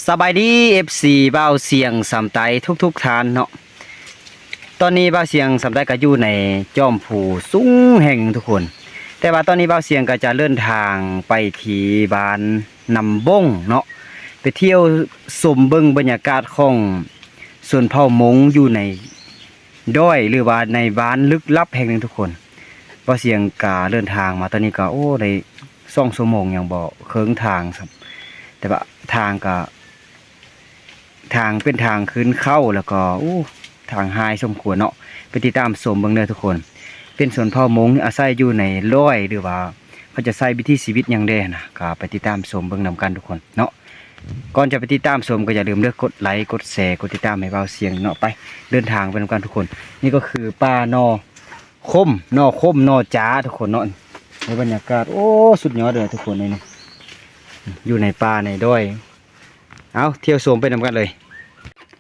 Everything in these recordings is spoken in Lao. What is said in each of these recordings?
ສະບາຍດີ ເອັຟຊີ ບ່າວສຽງສຳໄຕທຸກໆທ່ານເນາະ. ຕອນນີ້ບ່າວສຽງສຳໄຕກໍຢູ່ໃນຈອມພູສູງແຫ່ງໜຶ່ງທຸກຄົນ. ແຕ່ວ່າຕອນນີ້ບ່າວສຽງກໍຈະເດີນທາງໄປທີ່ບ້ານນ້ຳບົ້ງເນາະ, ໄປທ່ຽວຊົມເບິ່ງບັນຍາກາດຂອງຊົນເຜົ່າມົ້ງຢູ່ໃນດອຍ ຫຼືວ່າໃນບ້ານລຶກລັບແຫ່ງໜຶ່ງທຸກຄົນ. ບ່າວສຽງກະເດີນທາງມາຕອນນີ້ກໍ ໂອ້ ໄດ້ສອງຊົ່ວໂມງຍັງບໍ່ເຄິ່ງທາງຊ້ຳ, ແຕ່ວ່າທາງກໍ ທາງເປັນທາງຂຶ້ນເຂົາ ແລ້ວກໍ ໂອ້ ທາງຮ້າຍສົມຄວນເນາະ. ໄປຕິດຕາມຊົມເບິ່ງເດີທຸກຄົນ. ເປັນຊົນເຜົ່າມົ້ງອາໄສຢູ່ໃນດອຍ ຫຼືວ່າເຂົາຈະໃຊ້ວິຖີຊີວິດຫຍັງແດ່ນະ, ກໍໄປຕິດຕາມຊົມເບິ່ງນຳກັນທຸກຄົນເນາະ. ກ່ອນຈະໄປຕິດຕາມຊົມ ກໍຢ່າລືມເດີ ກົດໄລ ກົດແຊ ກົດຕິດຕາມໃຫ້ບ່າວສຽງເນາະ. ໄປ ເດີນທາງໄປນຳກັນທຸກຄົນ. ນີ້ກໍຄືປ່າໜໍ່ ຂົມ ໜໍ່ຂົມ ໜໍ່ຈາທຸກຄົນເນາະ. ໃນບັນຍາກາດ ໂອ້ ສຸດຍອດເລີຍທຸກຄົນເອີຍ ນີ້ຢູ່ໃນປ່າໃນດອຍ. ເອົາ ທ່ຽວຊົມໄປນຳກັນເລີຍ.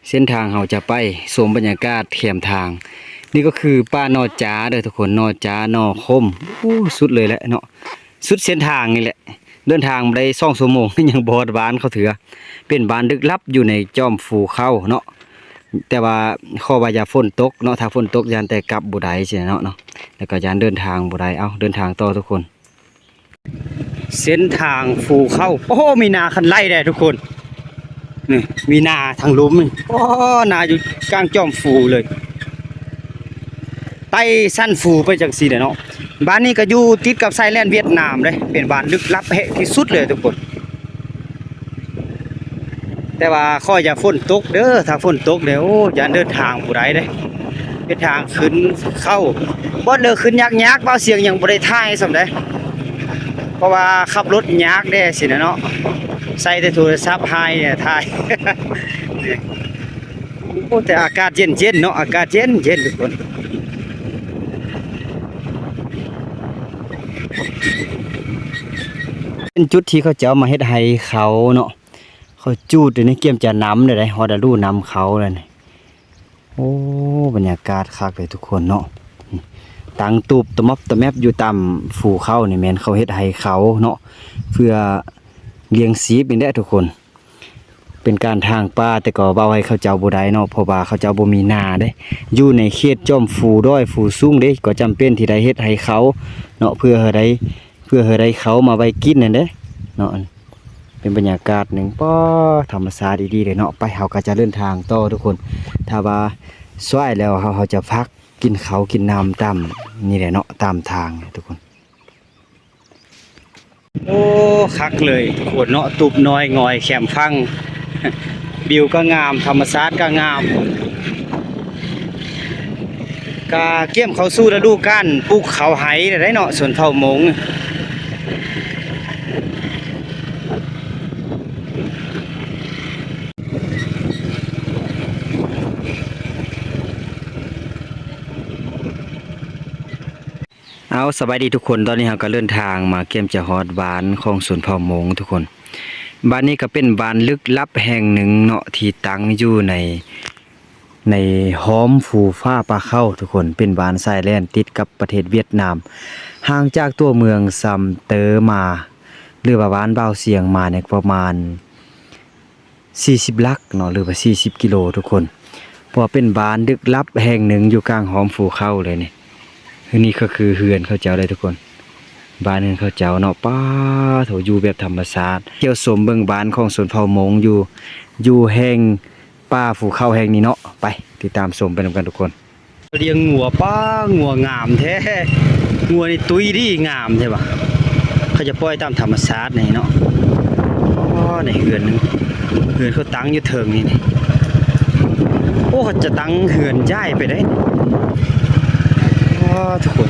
ເສັ້ນທາງເຮົາຈະໄປຊົມບັນຍາກາດແຄມທາງ. ນີ້ກໍຄືປ່າໜໍ່ຈາເດີທຸກຄົນ, ໜໍ່ຈາ ໜໍ່ຂົມ. ໂອ້ ສຸດເລີຍແຫຼະເນາະ, ສຸດເສັ້ນທາງນີ້ແຫຼະ. ເດີນທາງໄດ້ສອງຊົ່ວໂມງ ຍັງບໍ່ຮອດບ້ານເຂົາເທື່ອ. ເປັນບ້ານລຶກລັບຢູ່ໃນຈອມພູເຂົາເນາະ. ແຕ່ວ່າຂໍວ່າຢ່າຝົນຕົກເນາະ, ຖ້າຝົນຕົກຢ້ານແຕ່ກັບບໍ່ໄດ້ຊີ້ນະເນາະ, ແລ້ວກໍຢ້ານເດີນທາງບໍ່ໄດ້. ເອົາ ເດີນທາງຕໍ່ທຸກຄົນ. ເສັ້ນທາງພູເຂົາ. ໂອ້ໂຫ ມີນາຄັນໄລ່ແດ່ທຸກຄົນ. ນີ້ ມີນາທາງລຸ່ມນີ້. ໂອ້ ນາຢູ່ກາງຈອມພູເລີຍ. ໄຕ່ສັນພູໄປຈັ່ງຊີ້ແຫຼະເນາະ. ບ້ານນີ້ກໍຢູ່ຕິດກັບຊາຍແດນຫວຽດນາມເດ້. ເປັນບ້ານລຶກລັບແຮງທີ່ສຸດເລີຍທຸກຄົນ. ແຕ່ວ່າຂໍຢ່າຝົນຕົກເດີ, ຖ້າຝົນຕົກເດີ ໂອ້ ຢ້ານເດີນທາງບໍ່ໄດ້ເດ້. ເປັນທາງຂຶ້ນເຂົາ ບ່ອນເດີຂຶ້ນຍາກໆ. ບ່າວສຽງຍັງບໍ່ໄດ້ຖ່າຍຊ້ຳໃດ ເພາະວ່າຂັບລົດຍາກແດ່ຊີ້ນະເນາະ, ໃຊ້ແຕ່ໂທລະສັບຖ່າຍ ຖ່າຍ. ໂອ້ ແຕ່ອາກາດເຢັນໆເນາະ, ອາກາດເຢັນໆທຸກຄົນ. ເປັນຈຸດທີ່ເຂົາເຈົ້າມາເຮັດໄຮ່ເຂົາເນາະ. ເຂົາຈູດຢູ່ນີ້ ກຽມຈະນຳແລ້ວໃດ໋, ຮອດລະດູນຳເຂົ້າແລ້ວນີ້. ໂອ້ ບັນຍາກາດຄັກເລີຍທຸກຄົນເນາະ. ຕັ້ງຕູບຕະມັບຕະແມັບຢູ່ຕາມພູເຂົານີ້ ແມ່ນເຂົາເຮັດໄຮ່ເຂົາເນາະ ເພື່ອລ້ຽງຊີບນີ້ແຫຼະທຸກຄົນ. ເປັນການຖາງປ່າ ແຕ່ກໍເວົ້າໃຫ້ເຂົາເຈົ້າບໍ່ໄດ້ເນາະ ເພາະວ່າເຂົາເຈົ້າບໍ່ມີນາເດ້. ຢູ່ໃນເຂດຈອມພູດອຍພູສູງເດ້ ກໍຈຳເປັນທີ່ໄດ້ເຮັດໄຮ່ເຂົາເນາະ ເພື່ອໃຫ້ໄດ້ ເພື່ອໃຫ້ໄດ້ເຂົ້າມາໄວ້ກິນນັ້ນເດ້ເນາະ. ເປັນບັນຍາກາດໜຶ່ງ ປ້າ ທຳມະຊາດອີ່ຫຼີເດ້ເນາະ. ໄປ ເຮົາກໍຈະເດີນທາງຕໍ່ທຸກຄົນ. ຖ້າວ່າສວາຍແລ້ວ ເຮົາ ເຮົາຈະພັກກິນເຂົ້າກິນນ້ຳຕາມນີ້ແຫຼະເນາະ ຕາມທາງທຸກຄົນ. ໂອ້ ຄັກເລີຍທຸກຄົນເນາະ, ຕູບນ້ອຍງອຍແຄມຝັ່ງ. ວິວກໍງາມ, ທຳມະຊາດກໍງາມ. ກະກຽມເຂົ້າສູ່ລະດູການປູກເຂົ້າໄຮ່ແລ້ວເນາະ ຊົນເຜົ່າມົ້ງ. ເອົາ ສະບາຍດີທຸກຄົນ, ຕອນນີ້ເຮົາກໍເດີນທາງມາກຽມຈະຮອດບ້ານຂອງຊົນເຜົ່າມົ້ງທຸກຄົນ. ບ້ານນີ້ກໍເປັນບ້ານລຶກລັບແຫ່ງໜຶ່ງເນາະ ທີ່ຕັ້ງຢູ່ໃນ ໃນຫ້ອມພູຟ້າປ່າເຂົາທຸກຄົນ, ເປັນບ້ານຊາຍແດນຕິດກັບປະເທດຫວຽດນາມ, ຫ່າງຈາກຕົວເມືອງຊຳເຕີມາ ຫຼືວ່າບ້ານບ່າວຊຽງມານີ້ ປະມານສີ່ສິບຫຼັກເນາະ ຫຼືວ່າສີ່ສິບກິໂລທຸກຄົນ. ເພາະວ່າເປັນບ້ານລຶກລັບແຫ່ງໜຶ່ງຢູ່ກາງຫ້ອມພູເຂົາເລີຍນີ້. ນີ້ກໍຄືເຮືອນເຂົາເຈົ້າເລີຍທຸກຄົນ, ບ້ານເຮືອນເຂົາເຈົ້າເນາະ. ປ້າໂທ້ ຢູ່ແບບທຳມະຊາດ. ທ່ຽວຊົມເບິ່ງບ້ານຂອງຊົນເຜົ່າມົ້ງຢູ່ ຢູ່ແຫ່ງ ປ່າພູເຂົາແຫ່ງນີ້ເນາະ. ໄປຕິດຕາມຊົມໄປນຳກັນທຸກຄົນ. ລ້ຽງງົວ, ປ້າ ງົວງາມແທ້, ງົວນີ້ຕຸ້ຍດີງາມແທ້ຫວາ. ເຂົາຈະປ່ອຍຕາມທຳມະຊາດນີ້ເນາະ. ອໍ ໃນເຮືອນ, ເຮືອນເຂົາຕັ້ງຢູ່ເທິງນີ້ນີ້. ໂອ້ ເຂົາຈະຕັ້ງເຮືອນຍ້າຍໄປໄດ້. ອໍ ທຸກຄົນ.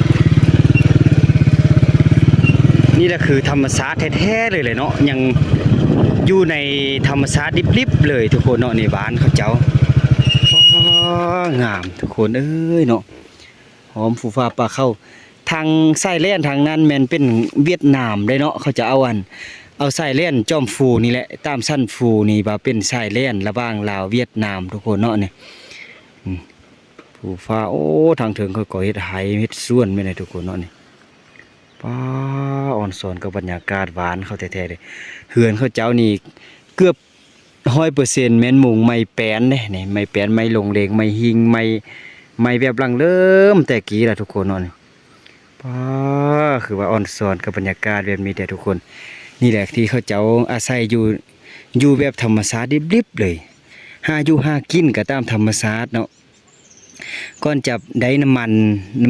ນີ້ແຫຼະຄືທຳມະຊາດແທ້ໆເລີຍແຫຼະເນາະ, ຍັງຢູ່ໃນທຳມະຊາດດິບໆເລີຍທຸກຄົນເນາະ. ນີ້ບ້ານເຂົາເຈົ້າ. ອໍ ງາມທຸກຄົນເອີຍເນາະ, ຫ້ອມພູຟ້າປ່າເຂົາ. ທາງຊາຍແດນທາງນັ້ນແມ່ນເປັນຫວຽດນາມເດ້ເນາະ, ເຂົາຈະເອົາອັນ ເອົາຊາຍແດນຈອມພູນີ້ແຫຼະ ຕາມສັນພູນີ້ວ່າເປັນຊາຍແດນລະຫວ່າງລາວຫວຽດນາມທຸກຄົນເນາະ. ນີ້ ອືມ ພູຟ້າ. ໂອ້ ທາງເທິງເຂົາກໍເຮັດໄຮ່ເຮັດສວນແມ່ນໃດທຸກຄົນເນາະນີ້. ປ້າ ອອນຊອນກັບບັນຍາກາດບ້ານເຂົາແທ້ໆເດ້. ເຮືອນເຂົາເຈົ້ານີ້ເກືອບ ຮ້ອຍເປີເຊັນ ແມ່ນມຸງໄມ້ແປ້ນເດ້ນີ້ ໄມ້ແປ້ນ ໄມ້ລົງເລັງ ໄມ້ຫິງ ໄມ້ ໄມ້ແບບດັ້ງເດີມແຕ່ກີ້ລະທຸກຄົນເນາະນີ້. ປ້າ ຄືວ່າອ່ອນຊອນກັບບັນຍາກາດແບບນີ້ແທ້ທຸກຄົນ. ນີ້ແຫຼະທີ່ເຂົາເຈົ້າອາໄສຢູ່ ຢູ່ແບບທຳມະຊາດດິບໆເລີຍ ຫາຢູ່ຫາກິນກໍຕາມທຳມະຊາດເນາະ. ກ່ອນຈະໄດ້ນ້ຳມັນ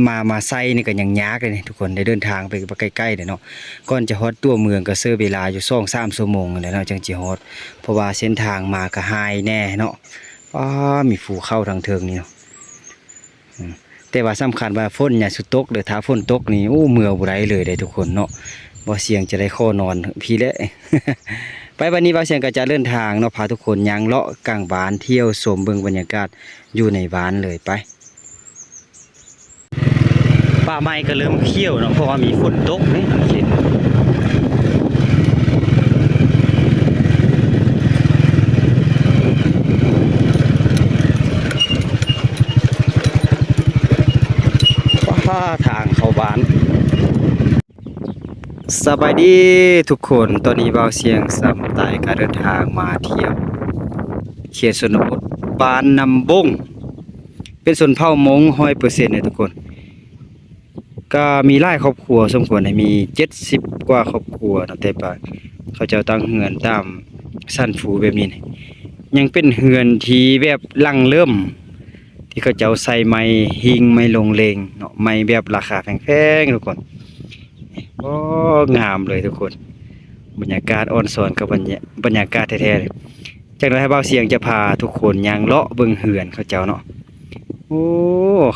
ມາ ມາໃສ່ນີ້ກໍຍັງຍາກເລີຍນີ້ທຸກຄົນ ໄດ້ເດີນທາງໄປ ໄປໃກ້ໆເດ້ເນາະ. ກ່ອນຈະຮອດຕົວເມືອງກໍໃຊ້ເວລາຢູ່ສອງສາມຊົ່ວໂມງຫັ້ນແຫຼະເນາະ ຈັ່ງຊິຮອດ ເພາະວ່າເສັ້ນທາງມາກໍຮ້າຍແດ່ເນາະ. ປ້າ ມີພູເຂົາທາງເທິງນີ້ເນາະ. ອືມ ແຕ່ວ່າສຳຄັນວ່າຝົນຢ່າສຸຕົກເດີ ຖ້າຝົນຕົກນີ້ ໂອ້ ເມືອບໍ່ໄດ້ເລີຍເດ້ທຸກຄົນເນາະ. ບ່າວຊຽງຈະໄດ້ຂໍນອນພີ້ແຫຼະ. ໄປ ບັດນີ້ບ່າວຊຽງກໍຈະເດີນທາງເນາະ ພາທຸກຄົນຍ່າງເລາະກາງບ້ານ ທ່ຽວຊົມເບິ່ງບັນຍາກາດຢູ່ໃນບ້ານເລີຍ ໄປ. ປ່າໄມ້ກໍເລີ່ມຂຽວເນາະ ເພາະວ່າມີຝົນຕົກເດ້. ປາ ທາງເຂົ້າບ້ານ. ສະບາຍດີທຸກຄົນ ຕອນນີ້ບ່າວຊຽງສຳຕາຍກໍເດີນທາງມາທ່ຽວເຂດຊົນນະບົດບ້ານນ້ຳບົງ ເປັນຊົນເຜົ່າມົ້ງຮ້ອຍເປີເຊັນເລີຍທຸກຄົນ. ກໍມີຫຼາຍຄອບຄົວສົມຄວນ ມີເຈັດສິບກວ່າຄອບຄົວເນາະ ແຕ່ວ່າເຂົາເຈົ້າຕັ້ງເຮືອນຕາມຊັ້ນພູແບບນີ້ນີ້ ຍັງເປັນເຮືອນທີ່ແບບຫຼັງເລີ່ມ ທີ່ເຂົາເຈົ້າໃຊ້ໄມ້ຫິງ ໄມ້ລົງເລັງເນາະ ໄມ້ແບບລາຄາແພງໆທຸກຄົນ. ໂອ້ ງາມເລີຍທຸກຄົນ ບັນຍາກາດອ່ອນຊອນກັບບັນຍາ ບັນຍາກາດແທ້ໆເລີຍ. ຈັກໜ້ອຍໃຫ້ບ່າວຊຽງຈະພາທຸກຄົນຍ່າງເລາະເບິ່ງເຮືອນເຂົາເຈົ້າເນາະ. ໂອ້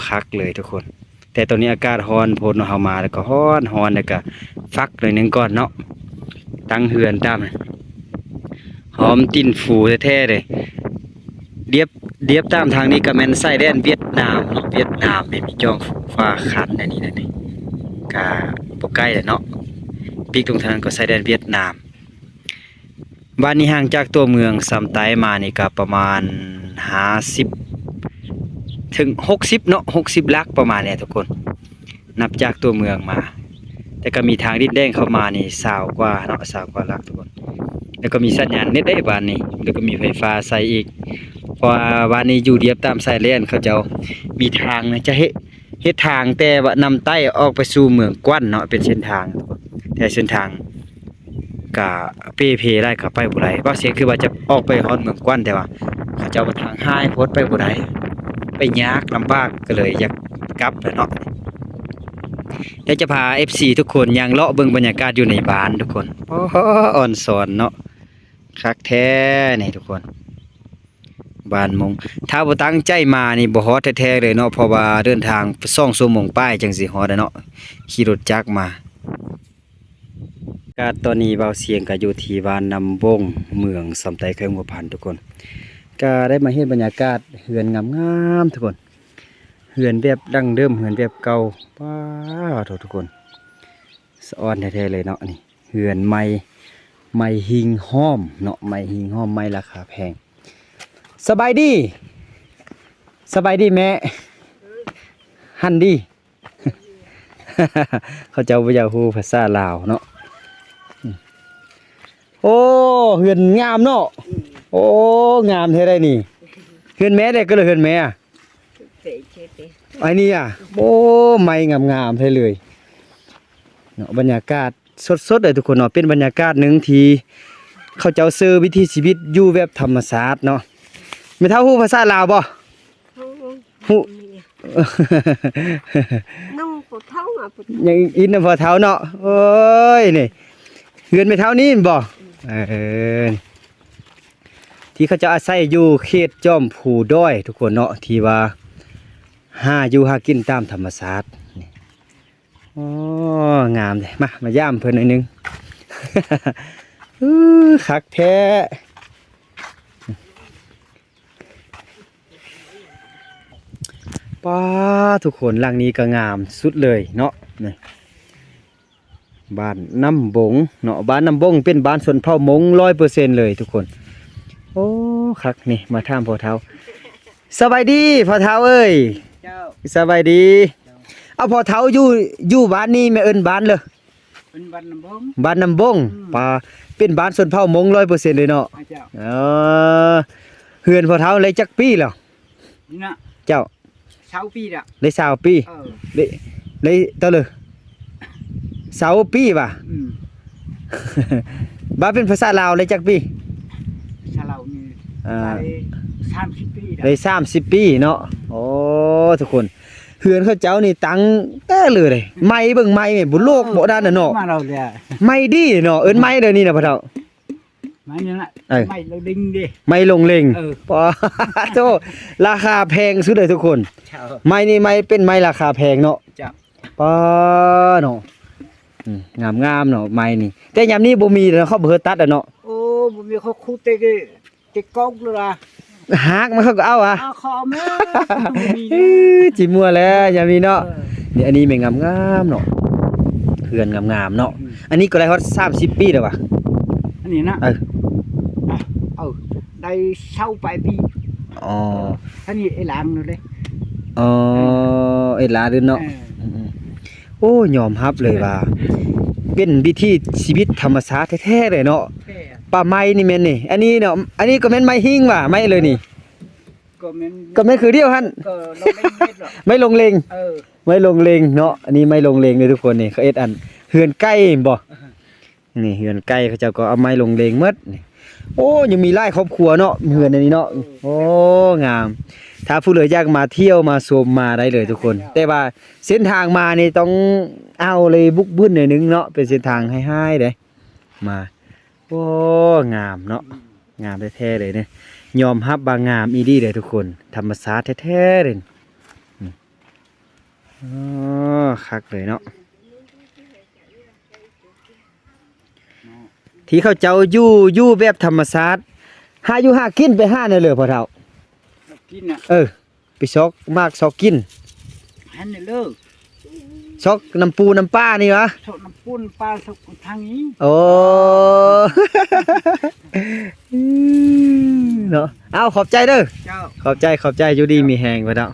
ຄັກເລີຍທຸກຄົນ. ແຕ່ຕອນນີ້ອາກາດຮ້ອນໂພດເນາະ ເຮົາມາແລ້ວກໍຮ້ອນ ຮ້ອນ ແລ້ວກໍຟັກໜ້ອຍໜຶ່ງກ່ອນເນາະ. ຕັ້ງເຮືອນຕາມ ຫອມຕີນຟູແທ້ໆເດ້. ລຽບ ລຽບຕາມທາງນີ້ກໍແມ່ນຊາຍແດນຫວຽດນາມເນາະ ຫວຽດນາມແມ່ນມີຈອມຟ້າຄັນອັນນີ້ນະນີ້ ກະບໍ່ໃກ້ແຫຼະເນາະ. ປີກລົງທາງນັ້ນກໍຊາຍແດນຫວຽດນາມ. ບ້ານນີ້ຫ່າງຈາກຕົວເມືອງຊຳໃຕ້ມານີ້ກໍປະມານຫ້າສິບ ເຖິງຫົກສິບເນາະ ຫົກສິບຫຼັກປະມານນີ້ທຸກຄົນ ນັບຈາກຕົວເມືອງມາ. ແຕ່ກໍມີທາງດິນແດງເຂົ້າມານີ້ຊາວກວ່າເນາະ ຊາວກວ່າຫຼັກທຸກຄົນ. ແລ້ວກໍມີສັນຍານເນັດໄດ້ບ້ານນີ້ ແລ້ວກໍມີໄຟຟ້າໃຊ້ອີກ ເພາະວ່າບ້ານນີ້ຢູ່ລຽບຕາມຊາຍແດນ ເຂົາເຈົ້າມີທາງນະ ຈະເຮັດ ເຮັດທາງແຕ່ວ່ານຳໃຕ້ອອກໄປສູ່ເມືອງກວັນເນາະ ເປັນເສັ້ນທາງ ແຕ່ເສັ້ນທາງກະເປ່ເພຫຼາຍ ກະໄປບໍ່ໄດ້. ບ່າວຊຽງຄືວ່າຈະອອກໄປຮອດເມືອງກວັນ ແຕ່ວ່າເຂົາເຈົ້າວ່າທາງຮ້າຍໂພດ ໄປບໍ່ໄດ້ ໄປຍາກລຳບາກ ກໍເລີຍຢາກກັບແຫຼະເນາະ. ດຽວຈະພາເອັຟຊີທຸກຄົນຍ່າງເລາະເບິ່ງບັນຍາກາດຢູ່ໃນບ້ານທຸກຄົນ. ໂອ້ໂຫ ອ່ອນຊອນເນາະ ຄັກແທ້ນີ້ທຸກຄົນ. ບ້ານມົງ ຖ້າບໍ່ຕັ້ງໃຈມານີ້ບໍ່ຮອດແທ້ໆເລີຍເນາະ ເພາະວ່າເດີນທາງສອງຊົ່ວໂມງປາຍຈັ່ງຊິຮອດແຫຼະເນາະ ຂີ່ລົດຈັກມາ. ກາດຕອນນີ້ບ່າວຊຽງກໍຢູ່ທີ່ບ້ານນ້ຳບົງ ເມືອງຊຳໃຕ້ ແຂວງຫົວພັນທຸກຄົນ. ກໍໄດ້ມາເຫັນບັນຍາກາດເຮືອນງາມໆທຸກຄົນ ເຮືອນແບບດັ້ງເດີມ ເຮືອນແບບເກົ່າ. ປາໂທ້ ທຸກຄົນ ສະອອນແທ້ໆເລີຍເນາະນີ້. ເຮືອນໄມ້ ໄມ້ຫິງຫ້ອມເນາະ ໄມ້ຫິງຫ້ອມ ໄມ້ລາຄາແພງ. ສະບາຍດີ ສະບາຍດີແມ່ ຫັ້ນດີ. ເຂົາເຈົ້າບໍ່ຢາກຮູ້ພາສາລາວເນາະ. ໂອ້ ເຮືອນງາມເນາະ. ໂອ້ ງາມແທ້ໃດນີ້. ເຮືອນແມ່ໃດກໍເລີຍ ເຮືອນແມ່ ອັນນີ້ອະ. ໂອ້ ໄມ້ງາມໆແທ້ເລີຍເນາະ. ບັນຍາກາດ ສົດໆເລີຍທຸກຄົນເນາະ ເປັນບັນຍາກາດໜຶ່ງທີ່ເຂົາເຈົ້າເຊີວິຖີຊີວິດຢູ່ແບບທຳມະຊາດເນາະ. ແມ່ເຖົ້າຮູ້ພາສາລາວບໍ່? ຮູ້ ຮູ້ ນ້ອງພໍ່ເຖົ້າມາ ຍັງອິນນຳພໍ່ເຖົ້າເນາະ. ໂອ້ຍ ນີ້ເຮືອນແມ່ເຖົ້ານີ້ແມ່ນບໍ່? ເອີ ທີ່ເຂົາເຈົ້າອາໄສຢູ່ເຂດຈອມພູດອຍທຸກຄົນເນາະ ທີ່ວ່າຫາຢູ່ຫາກິນຕາມທຳມະຊາດນີ້. ໂອ້ ງາມເດ້ ມາ ມາຢາມເພິ່ນໜ້ອຍໜຶ່ງ. ອື ຄັກແທ້. ປ້າ ທຸກຄົນ ຫຼັງນີ້ກໍງາມສຸດເລີຍເນາະ. ນີ້ ບ້ານນ້ຳບົງເນາະ ບ້ານນ້ຳບົງເປັນບ້ານຊົນເຜົ່າມົ້ງຮ້ອຍເປີເຊັນເລີຍທຸກຄົນ. ໂອ້ ຄັກນີ້ ມາຖາມພໍ່ເຖົ້າ. ສະບາຍດີພໍ່ເຖົ້າເອີຍ. ເຈົ້າ ສະບາຍດີ. ເອົາ ພໍ່ເຖົ້າຢູ່ ຢູ່ບ້ານນີ້ແມ່ເອີ້ນບ້ານເລີ? ເປັນບ້ານນ້ຳບົງ ບ້ານນ້ຳບົງ ອືມ ປາ ເປັນບ້ານຊົນເຜົ່າມົ້ງຮ້ອຍເປີເຊັນເລີຍເນາະ ອາ ເຈົ້າ ເອີ ເຮືອນພໍ່ເຖົ້າໄດ້ຈັກປີແລ້ວ? ນີ້ນະ ເຈົ້າ ຊາວປີລະ ໄດ້ຊາວປີ ເອີ ໄດ້ ໄດ້ເທົ່າເລີຍ ຊາວປີຫວາ ອືມ ວ່າເປັນພາສາລາວໄດ້ຈັກປີ? ພາສາລາວນີ້ ອ່າ ໄດ້ສາມສິບປີລະ ໄດ້ສາມສິບປີເນາະ ໂອ້ ທຸກຄົນ ເຮືອນເຂົາເຈົ້ານີ້ຕັ້ງແຕ່ເລີຍເດ້ ໄມ້ເບິ່ງໄມ້ແມ່ນບໍ່ໂລກ ເອີ ບໍ່ນັ້ນນະເນາະ ມາລາວເລີຍ ໄມ້ດີເນາະ ເອີ້ນໄມ້ເດີນີ້ນະພໍ່ເຖົ້າ ໄມ້ນີ້ລະ ເອີ ໄມ້ລົງເລັງເດ້ ໄມ້ລົງເລັງ ເອີ ປາໂທ ລາຄາແພງສຸດເລີຍທຸກຄົນ ເຈົ້າ ໄມ້ນີ້ໄມ້ເປັນໄມ້ລາຄາແພງເນາະ ເຈົ້າ ປາເນາະ ອືມ ງາມໆເນາະ ໄມ້ນີ້ ແຕ່ຍາມນີ້ບໍ່ມີແລ້ວເນາະ ເຂົາບໍ່ເຄີຍຕັດແລ້ວເນາະ ໂອ້ ບໍ່ມີ ເຂົາຂຸດແຕ່ ຕິດກົກເລີຍລະ ຫາກມັນເຂົາກໍເອົາອະ ເອົາເຂົາເອົາແມ່ນ ບໍ່ມີ ເອີ ຈິມົວແລ້ວຍາມນີ້ເນາະ ເອີ ນີ້ ອັນນີ້ແມ່ນງາມໆເນາະ ເຮືອນງາມໆເນາະ ອືມ ອັນນີ້ກໍໄດ້ຮອດສາມສິບປີແລ້ວຫວາ ອັນນີ້ນະ ເອີ ເອີ ໄດ້ຊາວປາຍປີ ອໍ ເອີ ອັນນີ້ເອຫຼານເດ້ ອໍ ເອີ ເອຫຼານເນາະ ເອີ ອືມໆ ໂອ້ ຍອມຮັບເລີຍວ່າ ເປັນວິຖີຊີວິດທຳມະຊາດແທ້ໆເລີຍເນາະ ແມ່ນ ປ່າໄມ້ນີ້ແມ່ນນີ້ ອັນນີ້ເນາະ ອັນນີ້ກໍແມ່ນໄມ້ຫິ້ງຫວາ ໄມ້ເລີຍນີ້ ກໍແມ່ນ ກໍແມ່ນຄືດຽວຫັ້ນ ກໍລົງເລັງເຮັດເນາະ ໄມ້ລົງເລັງ ເອີ ໄມ້ລົງເລັງເນາະ ອັນນີ້ໄມ້ລົງເລັງເດີທຸກຄົນ ນີ້ເຂົາເຮັດອັນເຮືອນໄກ່ແມ່ນບໍ່? ນີ້ເຮືອນໄກ່ເຂົາເຈົ້າກໍເອົາໄມ້ລົງເລັງໝົດນີ້ ໂອ້ ຍັງມີຫຼາຍຄອບຄົວເນາະ ເຮືອນອັນນີ້ເນາະ ເອີ ໂອ້ ງາມ ຖ້າຜູ້ໃດຢາກມາທ່ຽວມາຊົມມາໄດ້ເລີຍທຸກຄົນ ແຕ່ວ່າເສັ້ນທາງມານີ້ຕ້ອງອ້າວເລີຍບຸກບຶ້ນໜ້ອຍໜຶ່ງເນາະ ເປັນເສັ້ນທາງຮ້າຍໆເດ້ ມາ ໂອ້ ງາມເນາະ ອືມ ງາມແທ້ໆເລີຍເນາະ ຍອມຮັບວ່າງາມອີ່ຫຼີເດີທຸກຄົນ ທຳມະຊາດແທ້ໆເລີຍ ອືມ ອໍ ຄັກເລີຍເນາະ ທີ່ເຂົາເຈົ້າຢູ່ ຢູ່ແບບທຳມະຊາດ ຫາຢູ່ຫາກິນໄປຫາແນວເລີພໍ່ເຖົ້າ ກິນນະ ເອີ ໄປຊອກໝາກຊອກກິນ ຫັ້ນເລີ ຊອກນ້ຳປູນ້ຳປານີ້ຫວາ ຊອກນ້ຳປູນ້ຳປາ ຊອກທາງນີ້ ໂອ້ ອືມ ເນາະ ເອົາ ຂອບໃຈເດີ ເຈົ້າ ຂອບໃຈ ຂອບໃຈ ຢູ່ດີມີແຮງພໍ່ເຖົ້າ